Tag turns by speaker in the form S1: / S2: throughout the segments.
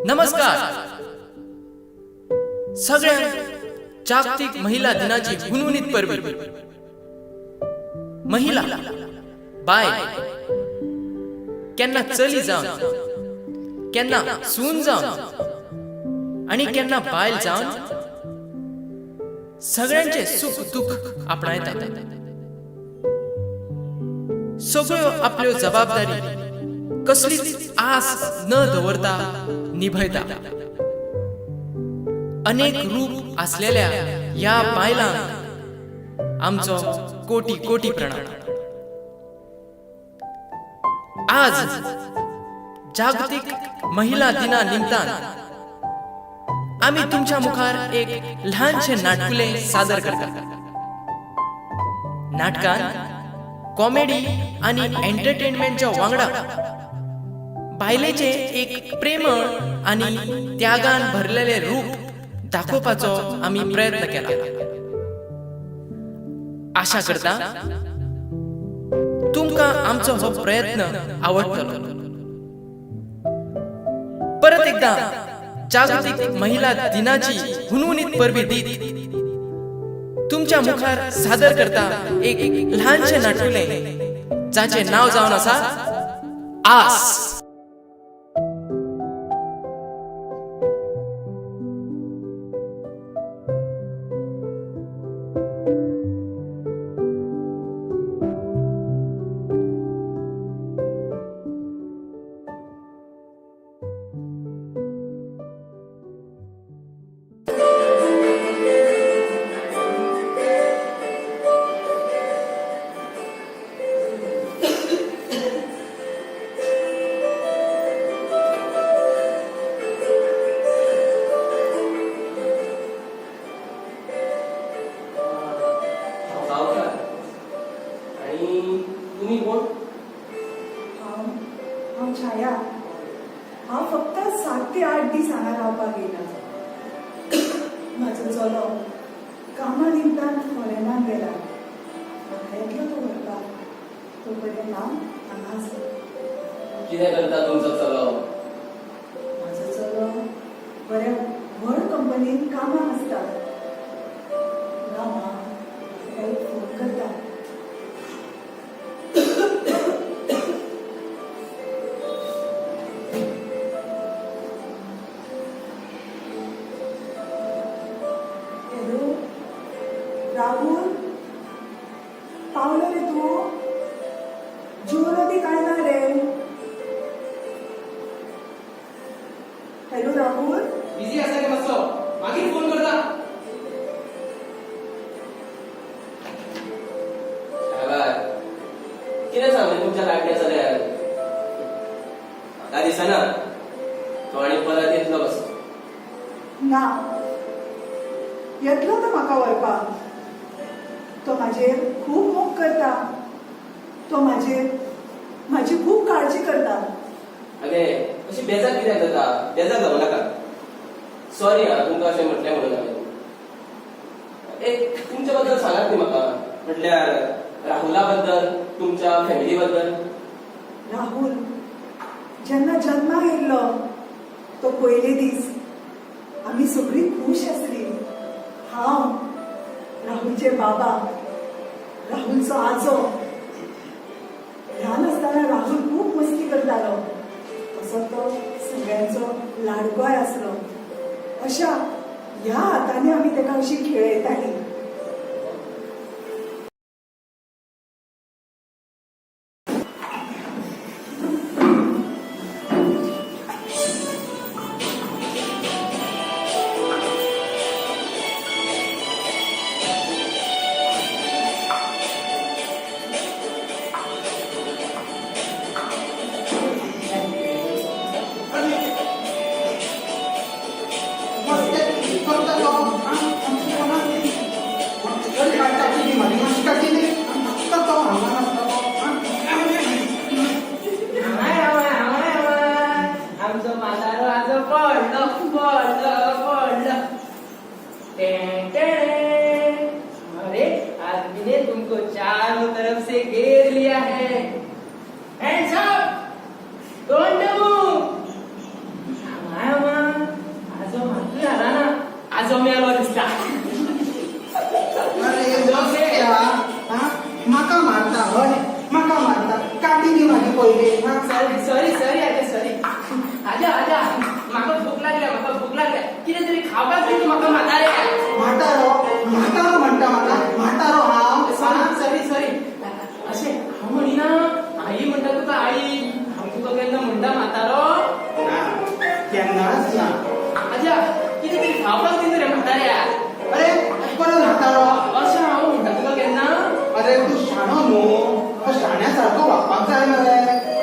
S1: नमस्कार सगळ्यांक जागतीक महिला दिनाची हुनहुनीत परबी. महिला, बायल केन्ना चली जावन, केन्ना सून जावन आनी केन्ना बायल जावन सगळ्यांचे सुख दुःख आपणायता. सगळ्यो आपल्यो जबाबदारी कसलीच आस न दवरता निभयता. अनेक रूप असलेल्या ह्या बायलांक आमचो कोटी कोटी प्रणाम. आज जागतीक महिला दिना निमतान आमी तुमच्या मुखार एक ल्हानशें नाटकुलें सादर करतात. नाटकान कॉमेडी आनी एंटरटेनमेंटच्या वांगडा बायलेचें एक प्रेमळ आनी त्यागान भरलेलें रूप दाखोवपाचो आमी प्रयत्न केला. आशा करता तुमकां आमचो हो प्रयत्न आवडटलो. परत एकदा जागतीक महिला दिनाची हुनहुनीत परबी दीत तुमच्या मुखार सादर करता एक ल्हानशें नाटकुलें, जाचें नांव जावन आसा आस.
S2: हांव गांवकार. आनी तुमी कोण?
S3: हांव हांव छाया. हांव फक्त 7 ते 8 दीस हांगा रावपाक येयला. म्हाजो चलो कामा निमतान फॉरेनाक गेला. म्हाका येतलो तो व्हरपाक. तो पर्यंत हांव हांगा आसा.
S2: कितें करता तुमचो चलो?
S3: म्हाजो चलो बऱ्या व्हड कंपनीन कामाक आसता. राव आं, ताका एक फोन करता. हॅलो राहुल, पावलो रे तूं? जेवलो बी काय ना रे? हॅलो राहुल.
S2: बिजी आसा रे मातसो, मागीर फोन करता. सायबाय, कितें सांगलें तुमच्या लाडक्या चल्यान? म्हाका दिसना तो आनी परत येतलो कसो.
S3: ना, येतलो तो म्हाका व्हरपाक. तो म्हाजेर खूब मोग करता. तो म्हाजेर म्हाजी खूब काळजी करता.
S2: अगे, अशी बेजार कित्याक जाता? बेजार जावं नाका. सॉरी आं, तुमकां अशें म्हटलें म्हणून हांवें. एक तुमच्या बद्दल सांगात न्ही म्हाका, म्हटल्यार राहुला बद्दल, तुमच्या फॅमिली बद्दल.
S3: राहुल जेन्ना जन्माक येयल्लो तो पयले दीस आमी सगळीं खूश आसली. हांव, राहुलचे बाबा, राहुलचो आजो. ल्हान आसतना राहुल खूब मस्ती करतालो. तसो तो सगळ्यांचो लाडकोय आसलो. अशा ह्या हातांनी आमी ताका अशी खेळयतालीं.
S4: आमचो म्हातारो आजो पडलो, पडलो, पडलो. टें, टें. अरे, आदमी ने तुमको चारों तरफ से घेर लिया है. Hands up, don't move. म्हाका म्हातारे.
S5: म्हातारो म्हातारो म्हणटा म्हाका, म्हातारो हांव?
S4: सॉरी सॉरी सॉरी, अशें हांव म्हणिना. आई म्हणटा तुका आई. हांव तुका केन्ना म्हणटा म्हातारो?
S5: ना, केन्नाच ना.
S4: आज्या, कितें तरी खावपाक दिना रे म्हाताऱ्या.
S5: अरे परत म्हातारो.
S4: अशें हांव म्हणटा तुका केन्ना?
S5: अरे तूं शाणो न्हू, तो शाण्या सारको वागपाक जाय मरे.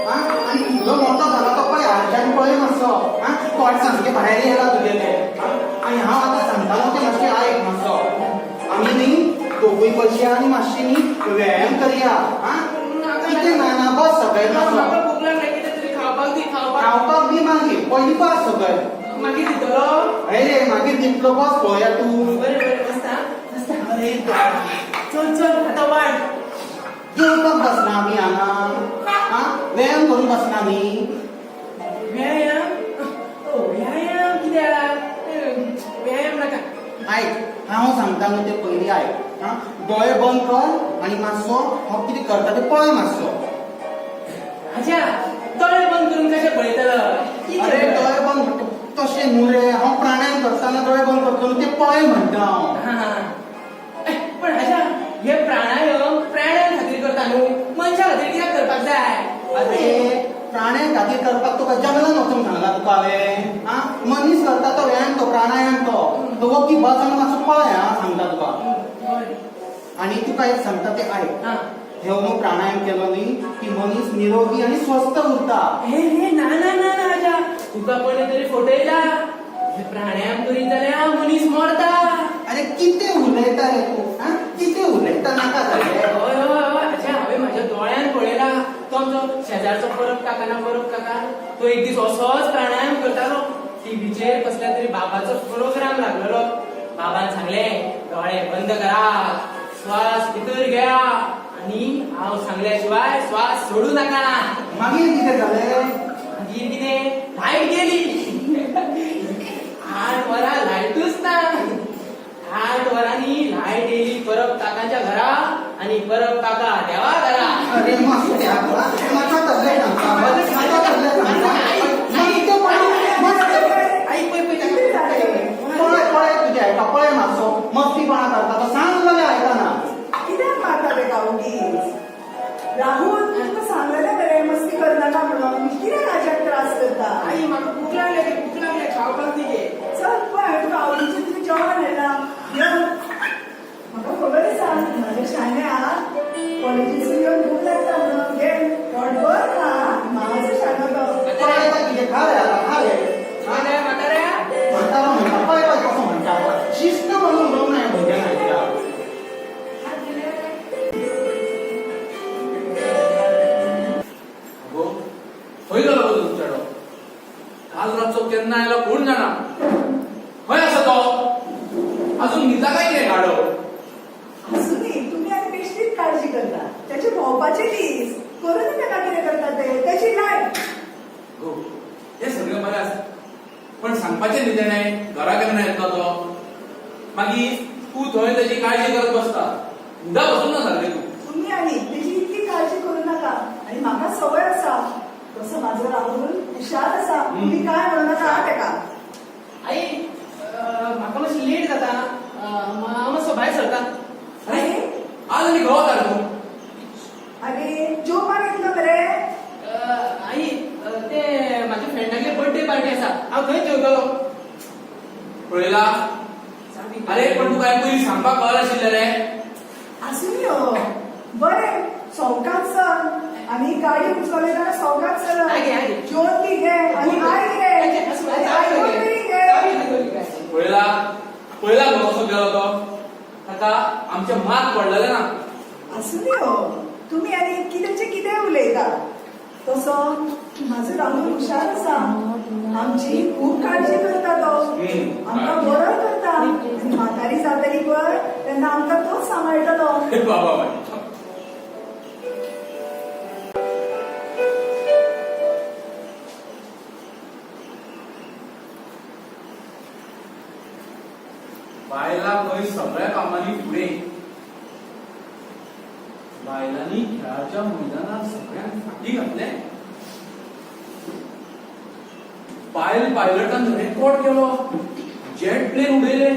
S5: आं, आनी इतलो मोठो जाला तो पळय आरशान, पळय मातसो. आं, तोंड सामकें भायर येयला तुगेलें. आं, आनी हांव आतां सांगता न्हू तें मातशें आयक मातसो. आमी न्ही दोगूय बसया आनी मातशी न्ही व्यायाम करया. आं, कितें ना ना, बस सकयल मातसो.
S4: म्हाका भूक लागल्या, कितें तरी खावपाक दी, खावपाक.
S5: खावपाक बी मागीर, पयलीं बस सकयल.
S4: मागीर दितलो?
S5: अरे मागीर दितलो, बस पळोवया तूं.
S4: बरें बरें, बसता बसता.
S5: अरे देवा.
S4: चल चल, आतां वाड.
S5: जेवपाक बसना आमी हांगा? आं, व्यायाम करूंक बसना आमी?
S4: व्यायाम? ओ व्यायाम कित्याक? व्यायाम नाका.
S5: आयक, हांव सांगता न्हू तें पयलीं आयक. आं, दोळे बंद कर आनी मातसो हांव कितें करता तें पळय मातसो.
S4: आज्या, दोळे बंद करून कशें पळयतलो?
S5: अरे दोळे बंद म्हणटा तशें न्हू रे, हांव प्राणायाम करतना दोळे बंद करतलो न्हू, तें पळय म्हणटा हांव.
S4: पण आज्या, हे प्राणायाम प्राण्यां खातीर करता न्हू, मनशा खातीर कित्याक करपाक जाय?
S5: अरे प्राण्यां खातीर करपाक तुका जंगलान वचूंक सांगला तुका हांवें? आं, मनीस करता तो व्यायाम, तो प्राणायाम तो तो वग्गी बस आनी मातसो पळय. आं, सांगता तुका.
S4: बरें.
S5: आनी तुका एक सांगता तें आयक.
S4: आं.
S5: हे न्हू प्राणायाम केलो न्ही की मनीस निरोगी आनी स्वस्थ उरता.
S4: हे हे, ना ना ना ना आज्या, तुका कोणें तरी फटयला. हे प्राणायाम करीत जाल्यार मनीस मरता.
S5: अरे कितें उलयता रे तूं? आं, कितें उलयता, नाका जालें.
S4: हय हय हय आज्या, हांवें म्हाज्या दोळ्यान पळयला. तो आमचो शेजारचो परब काका ना, परब काका, तो एक दीस असोच प्राणायाम करतालो. टीव्हीचेर कसल्या तरी बाबाचो प्रोग्राम लागलेलो. बाबान सांगलें, दोळे बंद करा, श्वास भितर घेया आनी हांव सांगल्या शिवाय श्वास सोडू नाका.
S5: मागीर कितें जालें?
S4: मागीर कितें, लायट गेली. 8 वरां लायटूच ना. 8 वरांनी लायट येयली परब काकाच्या घरा आनी परब काका देवा घरा.
S5: अरे मस्त म्हाका तसलें सांगता, म्हाका तसलें सांगता. मागीर तें पळय मस्त.
S4: आई, पळय पळय.
S3: कितें जालें?
S5: पळय पळय, तुजें आयका पळय मातसो, मस्तीपणा करता तो, सांग जाल्यार आयकना.
S3: कित्याक मारता तेका ओगीच? राहुल, तुका सांगलेलें मरे मस्ती करनाका म्हणून. कित्याक आज्याक त्रास करता?
S4: आई, म्हाका भूक लागल्या रे, भूक लागल्या, खावपाक दी गे.
S3: चल पळय, हांवें तुका आवडीचें तुजें जेवण हाडलां, यो. म्हाका खबर आसा म्हाज्या शाण्याक कॉलेजीसून येवन भूक लागता म्हणून. घे, पोटभर खा, म्हाजो शाणो तो.
S5: पळय आतां कितें खा रे, आतां खा रे.
S4: म्हाताऱ्या म्हाताऱ्या.
S5: म्हातारो म्हणटा, पळय पळय कसो म्हणटा पळय. शिस्त म्हणून उलोवंक ना ह्या भुरग्यांक आयच्या.
S6: अगो, खंय गेलो गो तुजो चेडो? काल रातचो केन्ना आयलो कोण जाणा. खंय आसा तो? अजून न्हिदला काय कितें गाडो?
S3: आसूनी, तुमी आनी बेश्टीच काळजी करता. त्याचे भोंवपाचे दीस करूं न्ही ताका कितें करता ते, त्याची लायफ.
S6: गो, हें सगळें बरें आसा, पण सांगपाचें न्ही तेणें घरा केन्ना येतलो तो. मागीर तूं थंय तेजी काळजी करत बसता, न्हिदा बसून ना सारकें तूं.
S3: तुमी आनी तेजी इतली काळजी करूं नाका. आनी म्हाका सवय आसा तसो, म्हाजो राहुल हुशार आसा. तुमी काय म्हणू नाका हा तेका.
S4: आई, म्हाका मातशें लेट जाता. हांव मातसो भायर सरता.
S6: अरे, आज आनी घोव रे तूं.
S3: अरे, जेवपाक येतलो मरे?
S4: आई, ते म्हाज्या फ्रेंडागे बर्थडे पार्टी आसा, हांव थंय जेवतलो.
S6: पळयला? अरे पण तुका हें पयलीं सांगपाक कळनाशिल्लें रे.
S3: आसूनी हो, बरें, सवकास चल आनी गाडी उचलली जाल्यार सवकास चल.
S4: आगे, आगे.
S3: जेवन बी घे आनी I घे आनी आयकून तरी घे.
S6: पळयला पळयला गो कसो गेलो तो? ताका आमचें मात पडलेलें ना.
S3: आसूनी हो, तुमी आनी कित्याचें कितें उलयता. तसो म्हाजो राहुल हुशार आसा, आमची खूब काळजी करता तो. आमकां बरोय करता. आनी म्हातारी जातली पळय तेन्ना आमकां तोच सांबाळटलो.
S6: बाबा बाई. बायलां खंय सगळ्या कामांनी फुडें. बायलांनी खेळाच्या मैदानार सगळ्यांक फाटी घातले. बायल पायलटान रेकॉर्ड केलो. जेट प्लेन उडयले.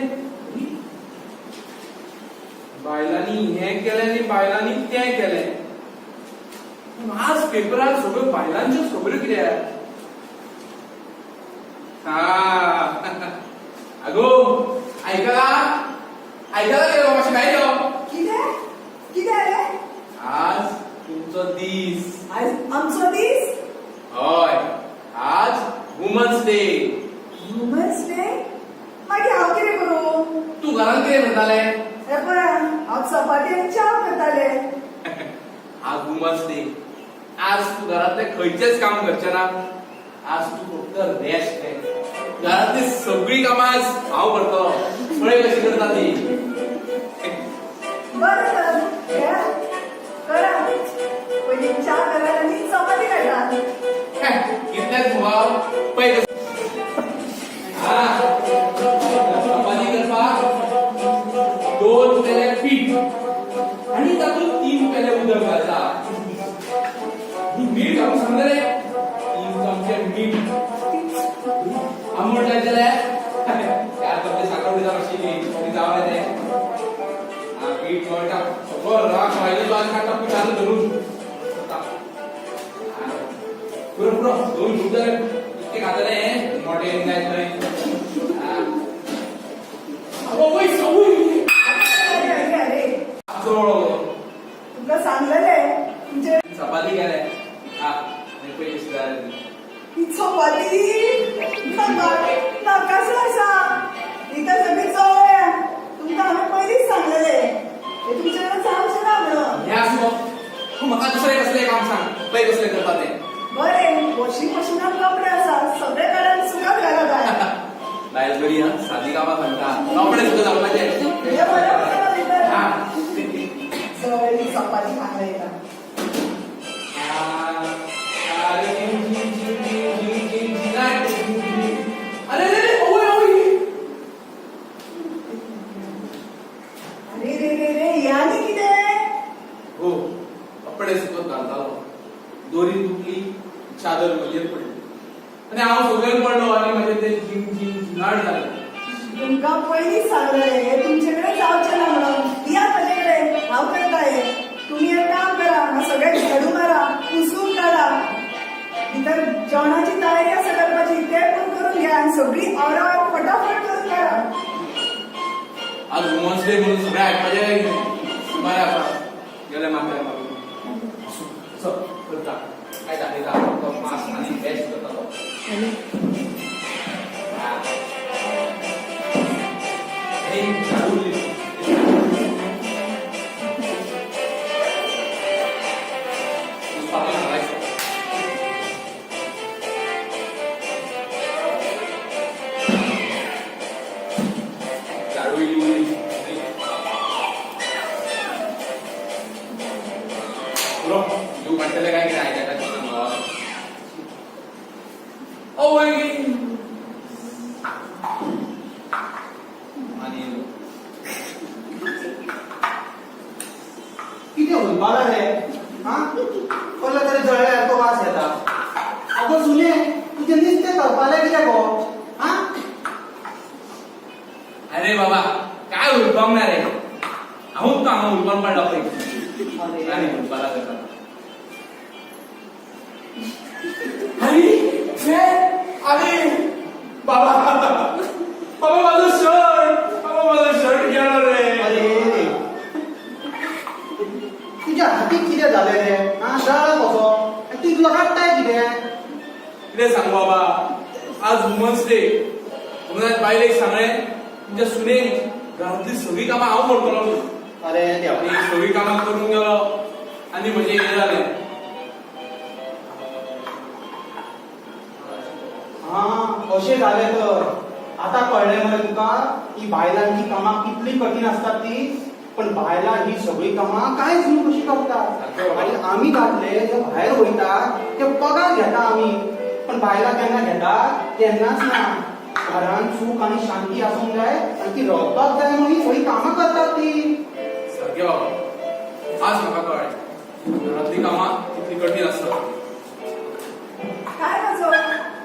S6: बायलांनी हें केलें आनी बायलांनी तें केलें. पूण आज पेपरार सगळ्यो बायलांच्यो खबऱ्यो कित्याक? हा, आगो, आयकला आयकला कितें गो? मातशें भायर यो.
S3: कितें कितें रे?
S6: आज तुमचो दीस.
S3: आज आमचो दीस?
S6: हय, आज वुमन्स डे.
S3: Women's day? मागीर हांव कितें करूं?
S6: तूं घरांत कितें करतालें?
S3: हे पळय, हांव चपाती आनी च्या करताले.
S6: आज वुमन्स डे. आज तूं घरांतलें खंयचेंच काम करचें ना. आज तूं फक्त रेस्ट घे. घरांतली सगळीं कामां आज हांव करतलो. पळय कशी करता ती.
S3: बरें तर, घेया, करा. पयलीं च्या करात आनी चपाती काडटा.
S6: कितलेच मुखार पळय कशी. हा, चपाती करपाक 2 पेले पीठ आनी तातूंत 3 पेले उदक घालता. मीठ घालूंक सांगलें रे, 3 चमचे मीठ. आंबट जाय जाल्यार 4 चमचे साकर दिता मातशी. ती जावं तें. हा, पीठ मळटा, सगळो राग भायलो आज काडटा पिठाचो धरून. पुरो पुरो, दोन खूब जाले. इतके खातले हें मोठे जायत न्हय. आवय सवय.
S3: अरे अरे अरे!
S6: चवळो.
S3: तुमकां सांगलेलें तुमचे.
S6: चपाती केले. हा, आनी पळय कशी जाल्या ती.
S3: ही चपाती नाका नाकासो आसा. ही तर सगळी चवळ्या. तुमकां हांवें पयलींच सांगलेलें, हे तुमचे कडेन जावचें ना म्हणून.
S6: हें आसलो. तूं म्हाका दुसरें कसलें काम सांग, पळय कसलें करता तें.
S3: बरें, वॉशिंग मशिनात कपडे आसा, सगळे काडून सुकत घाला बाय.
S6: बायल बरी हा, सादी कामां सांगता, कपडे सुद्दां घालपाचे.
S3: हे बरें पडटा भितर.
S6: हा.
S3: जळ्ळी चपाती खांदा येता.
S6: अरे अरे अरे, ओय ओय!
S3: अरे रे रे रे, हे आनी कितें?
S6: हो, कपडे सुकत घालतालो, दोरी तुटली, चादर म्हजेर पडली आनी हांव सगळें पडलो आनी म्हजें तें झिंग झिंग झिंगाट जालें.
S3: तुमकां पयलींच सांगलेलें, हे तुमचे कडेन जावचें ना म्हणून. दियात म्हजे कडेन, हांव करता हें. तुमी एक काम करा, हांगा सगळें झाडू मारा, पुसून काडा. भितर जेवणाची तयारी आसा करपाची, तें पण करून घ्या आनी सगळी आवरावर फटाफट करून घ्या.
S6: आज वुमन्स डे म्हणून सगळें आयकपाचें काय कितें? बरें आसा, गेलें माथ्यार मारून. आसूं, चल करता. काय दाखयता तो मास्क आनी बेस्ट करता तो. हा. हे, झाडू उरली. पुसपाक सांगायचो. झाडू इली उरली. पुरो, जीव काडटले काय कितें आयच्या काय. ओय, आनी
S5: कितें हुलपाला रे? हा, कसलो तरी जळ्ळ्यासारको वास येता. अगो सुने, तुजें नुस्तें करपालें कितें गो? हा?
S6: अरे बाबा, काय हुलपावंक ना रे. हांवूच तो हांगा हुलपावन पडला पळय आनी हुलपाला करता. अरे छे, अरे बाबा, बाबा, माझो शर्ट! बाबा, माझो शर्ट गेलो रे.
S5: अरे रे, तुज्या हातीक कितें जालें रे? हा, जळ्ळा कसो आनी तूं इतलो रडटाय कितें?
S6: कितें सांगू बाबा, आज वुमन्स डे म्हणून आज बायलेक सांगलें, तुमच्या सुनेक घरांतली सगळीं कामां हांव करतलो म्हणून.
S5: अरे देवा!
S6: आनी सगळीं कामां करून गेलो आनी म्हजें हें जालें.
S5: हा, अशें जालें तर. आतां कळ्ळें मरे तुका ही बायलांची कामां कितली कठीण आसतात ती? पण बायलां ही सगळीं कामां कांयच न्हू कशी करतात. आनी आमी दादले जे भायर वयता ते पगार घेता आमी, पण बायलां केन्ना घेता? केन्नाच ना. घरान सूख आनी शांती आसूंक जाय आनी ती रावपाक जाय म्हणून ही सगळीं कामां करतात ती.
S6: सारकें बाबा, आज म्हाका कळ्ळें घरांतली कामां कितली कठीण आसतात.
S3: काय म्हजो,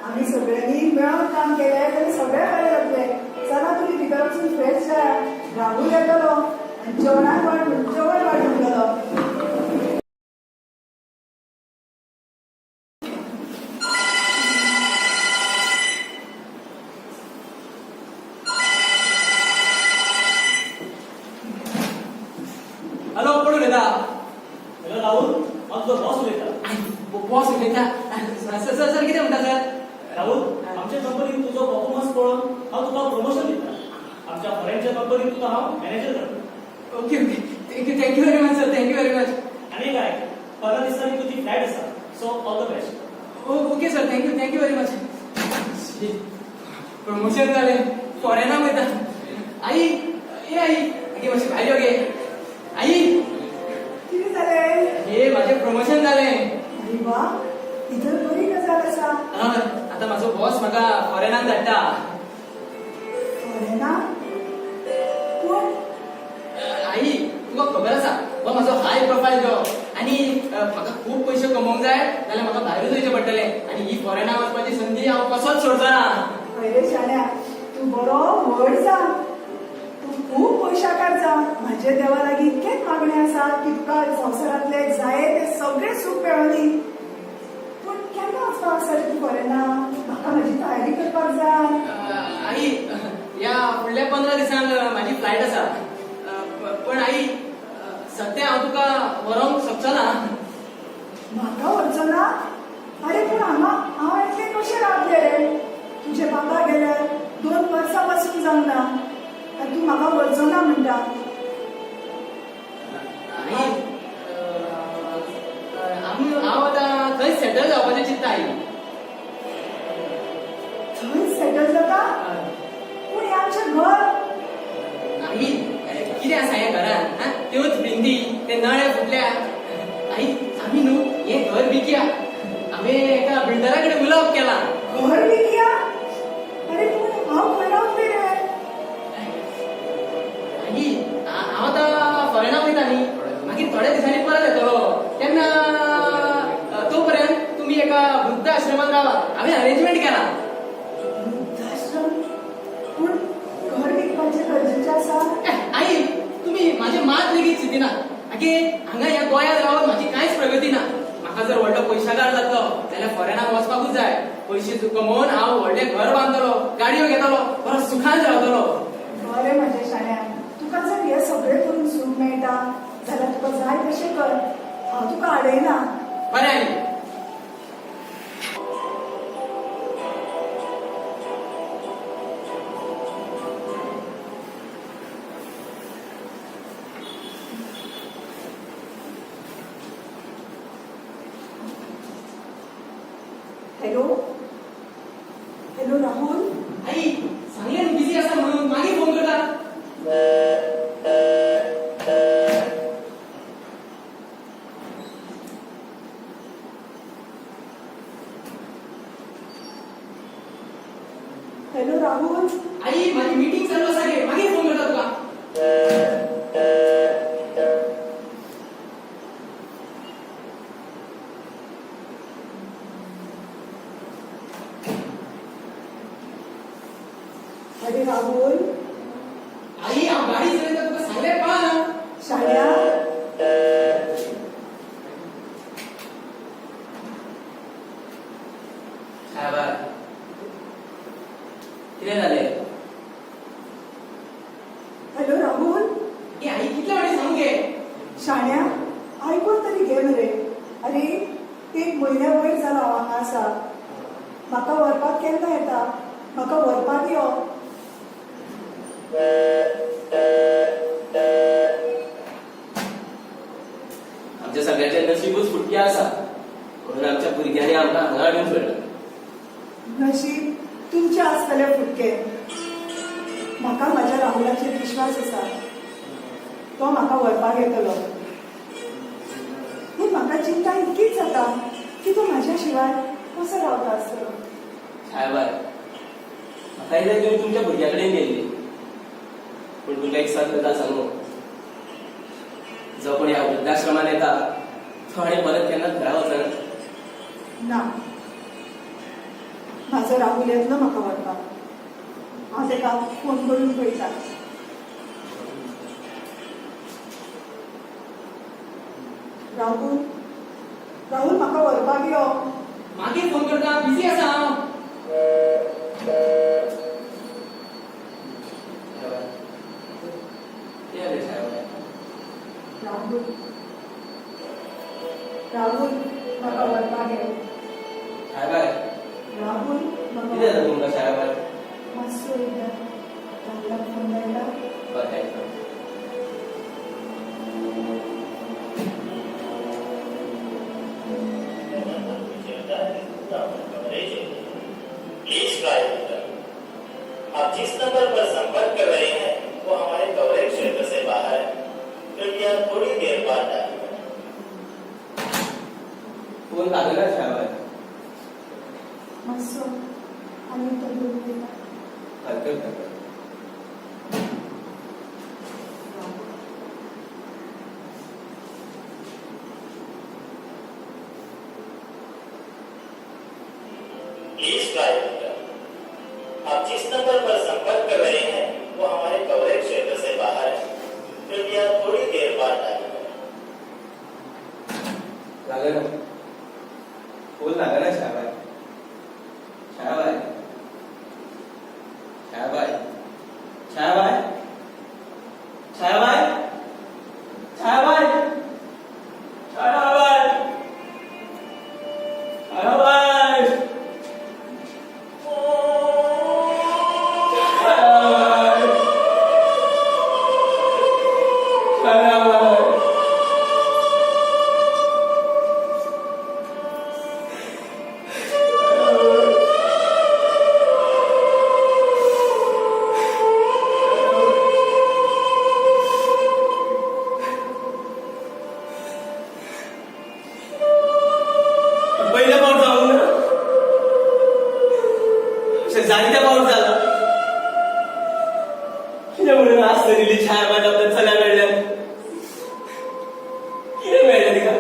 S3: आमी सगळ्यांनी मेळोन काम केलें जाल्यार सगळें बरें जातलें. चला. फ्रेश जाय, राहुल येतलो आनी जेवणाक वाडून जेवण वाडून गेलो.
S4: हॅलो, कोण उलयता?
S7: हॅलो राहुल, हांव तुजो बॉस उलयता.
S4: बॉस उलयता? सर, सर, सर, कितें म्हणटा सर?
S7: राहुल, आमच्या कंपनीत तुजो परफॉर्मन्स पळोवन हांव तुका प्रमोशन दिता. आमच्या फॉरेनच्या कंपनीत तुका हांव मॅनेजर करता.
S4: Okay okay, thank you, thank you very much sir, thank you very much.
S7: आनी काय, 15 दिसांनी तुजी फ्लायट आसा, so all the best.
S4: Okay sir, thank you, thank you very much. Promotion जालें, फॉरेनाक वयता. आई, ए आई, आगे मातशें भायर यो गे आई.
S3: कितें जालें?
S4: हे, म्हाजें प्रमोशन जालें.
S3: अरे वा, ही तर बरी गजाल आसा.
S4: हय, आतां म्हाजो बॉस म्हाका फॉरेनाक धाडटा.
S3: फॉरेना? पूण
S4: आई, तुका खबर आसा, हो म्हाजो हाय प्रोफायल जॉब आनी म्हाका खूब पयशे कमोवंक जाय जाल्यार म्हाका भायरूच वयचें पडटलें आनी ही फॉरेनाक वचपाची संदी हांव कसोच सोडचो ना.
S3: हय रे शाण्या, तूं बरो व्हड जा, तूं खूब पयशाकार जा. म्हाजे देवा लागीं इतकेंच मागणें आसा की तुका संवसारांतलें जाय तें सगळें सूख मेळोनी. पूण केन्ना वचपाक आसा रे तूं फॉरेना? म्हाका म्हाजी तयारी करपाक जाय.
S4: आई, ह्या फुडल्या 15 दिसांक म्हाजी फ्लायट आसा. पण आई, सद्या हांव तुका व्हरोंक शकचो ना.
S3: म्हाका व्हरचो ना? अरे पूण हांगा हांव एकलें कशें रावतलें रे? तुजे बाबा गेल्यार 2 वर्सां पासून जावंक ना आनी तूं म्हाका व्हरचो ना म्हणटा?
S4: आई, आमी हांव आतां थंय सेटल जावपाचें चिंत्ता आई.
S3: थंय सेटल जाता? पूण हें आमचें घर.
S4: आई, कितें आसा ह्या घरान? आं, त्योच भिंती, ते नळे फुटल्या. आई, आमी न्हू हें घर विकया. आमी एका बिल्डरा कडेन उलोवप केलां.
S3: घर विकया? अरे पूण हांव खंय रावतलें रे?
S4: आई, हांव आतां फॉरेनाक वयता न्ही, मागीर थोड्या दिसांनी परत येतलो तेन्ना तो पर्यंत तुमी एका वृद्ध आश्रमात रावात. हांवें अरेंजमेंट केला.
S3: वृद्धाश्रम? पूण घर विकपाचें गरजेचें आसा?
S4: आई, तुमी म्हाजें मात लेगीत चिंतिना. आगे, हांगा ह्या गोंयांत रावन म्हाजी कांयच प्रगती ना. म्हाका जर व्हडलो पयशागार जातलो जाल्यार फॉरेनाक वचपाकूच जाय. पयशे कमोवन हांव व्हडलें घर बांदतलो, गाडयो घेतलो, बरो सुखान रावतलो.
S3: बरें म्हाज्या शाण्या, तुका जर हें सगळें करून सूख मेळटा जाल्यार तुका जाय तशें कर. हांव तुका आडयना.
S4: बरें आई.
S3: Hello, hello Rahul.
S4: आई, सांगलें न्हू बिजी आसा म्हणून, मागीर फोन करता.
S3: हॅलो राहुल.
S4: आई, माझी मीटिंग चालू आसा गे, मागीर फोन करता तुका.
S3: अरे राहुल.
S4: आई, हांव गाडी चलयता, तुका सांगलें कळना?
S3: शाण्या.
S2: साहेबा, कितें जालें?
S3: हॅलो राहुल.
S4: ए आई, कितले फावटी सांगू गे?
S3: शाण्या, आयकून तरी घे मरे. अरे, एक म्हयन्या वयर जालो हांव हांगा आसा. म्हाका व्हरपाक केन्ना येता? म्हाका व्हरपाक यो.
S2: आमच्या सगळ्यांचें नशीबूच फुटकें आसा म्हणून आमच्या भुरग्यांनी आमकां हांगा हाडून सोडला.
S3: नशीब तुमचें आसतलें फुटकें. म्हाका म्हाज्या राहुलाचेर विश्वास आसा, तो म्हाका व्हरपाक येतलो. पूण म्हाका चिंता इतकीच जाता की तो म्हाज्या शिवाय कसो रावता आसतलो.
S2: साहेबाय, म्हाका दिसता तुमी तुमच्या भुरग्या कडेन गेल्ली. पूण तुमकां एक सत गजाल सांगू, जो कोण ह्या वृद्धाश्रमात येता तो आनी परत केन्नाच घरा वचना.
S3: ना, म्हाजो राहुल येतलो म्हाका व्हरपाक. हांव ताका फोन करून पळयता. राहुल, राहुल म्हाका व्हरपाक यो.
S4: मागीर फोन करता, बिझी आसा हांव.
S2: कितें जालें छायाबाय?
S3: राहुल, राहुल म्हाका व्हरपाक यो.
S2: छायाबाय,
S3: राहुल म्हाका
S2: कितें जालें तुमकां छायाबाय?
S3: मातसो एकदां राहुलाक फोन लायता.
S2: बरें, thank you.
S8: Please try later. आप जिस नंबर पर संपर्क कर रहे हैं वो हमारे कवरेज क्षेत्र से बाहर है। कृपया थोड़ी देर बाद डायल करें।
S2: फोन लागना छायाबाय.
S3: मातसो आनी तो उलयता.
S2: हय, करता करता.
S3: राहुल.
S8: Please try later. आप जिस नंबर पर संपर्क कर रहे हैं वो हमारे कवरेज क्षेत्र से बाहर है। कृपया थोड़ी देर बाद डायल करें।
S2: लागना, फोन लागना छायाबाय. छायाबाय, छायाबाय, छायाबाय, छायाबाय, छायाबाय, छायाबाय, छायाबाय, छायाबाय, छायाबाय. पयले फावट जावंक ना अशें, जायते फावट जाला. कितें म्हणून आस धरिल्ली छायाबाय आपल्या चल्या कडल्यान? कितें मेळ्ळें तिका?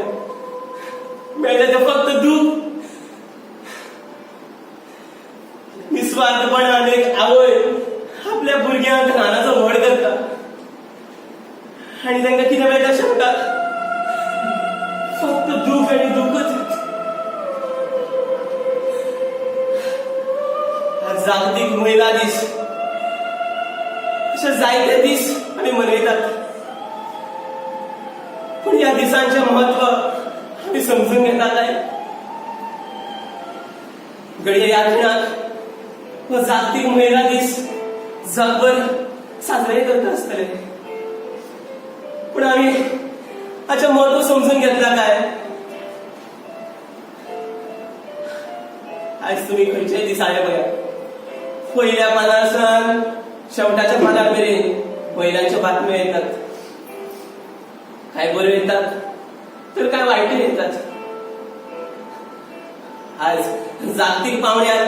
S2: मेळ्ळें तें फक्त दूख. निस्वार्थपणान एक आवय आपल्या भुरग्यांक ल्हानाचो व्हड करता आनी तांकां कितें मेळटा शेवटाक? फक्त दूख आनी दुखच. आज जागतीक महिला दीस. अशे जायते दीस आमी मनयतात, पूण ह्या दिसांचें म्हत्व आमी समजून घेता काय? घडये ह्या खिणाक हो जागतीक महिला दीस जगभर साजरे करता आसतले, पूण आमी हाचें म्हत्व समजून घेतला काय? आयज तुमी खंयचेय दिसाळें पळयात, पयल्या पानार शेवटाच्या पानार मेरेन महिलांच्यो बातम्यो येतात. काय बऱ्यो येतात तर काय वायटूय येतात. आज जागतीक पावंड्यार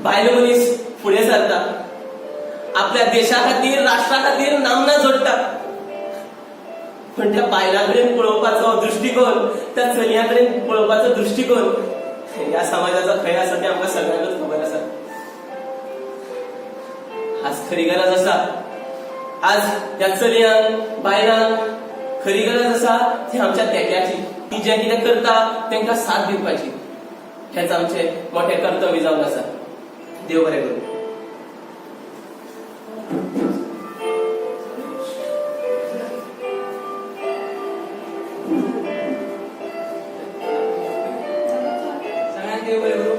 S2: बायल मनीस फुडें सरता, आपल्या देशा खातीर, राष्ट्रा खातीर नामना जोडटा, पण त्या बायलां कडेन पळोवपाचो दृश्टिकोन, त्या चलयां कडेन पळोवपाचो दृश्टिकोन ह्या समाजाचो खंय आसा तें आमकां सगळ्यांकूच खबर आसा. आज खरी गरज आसा, आज ह्या चलयांक, बायलांक खरी गरज आसा ती आमच्या तेंक्याची. ती जें कितें करता तांकां साथ दिवपाची. हेच आमचें मोठें कर्तव्य जावन आसा. देव बरें करूं.
S4: सगळ्यांक देव बरें करूं.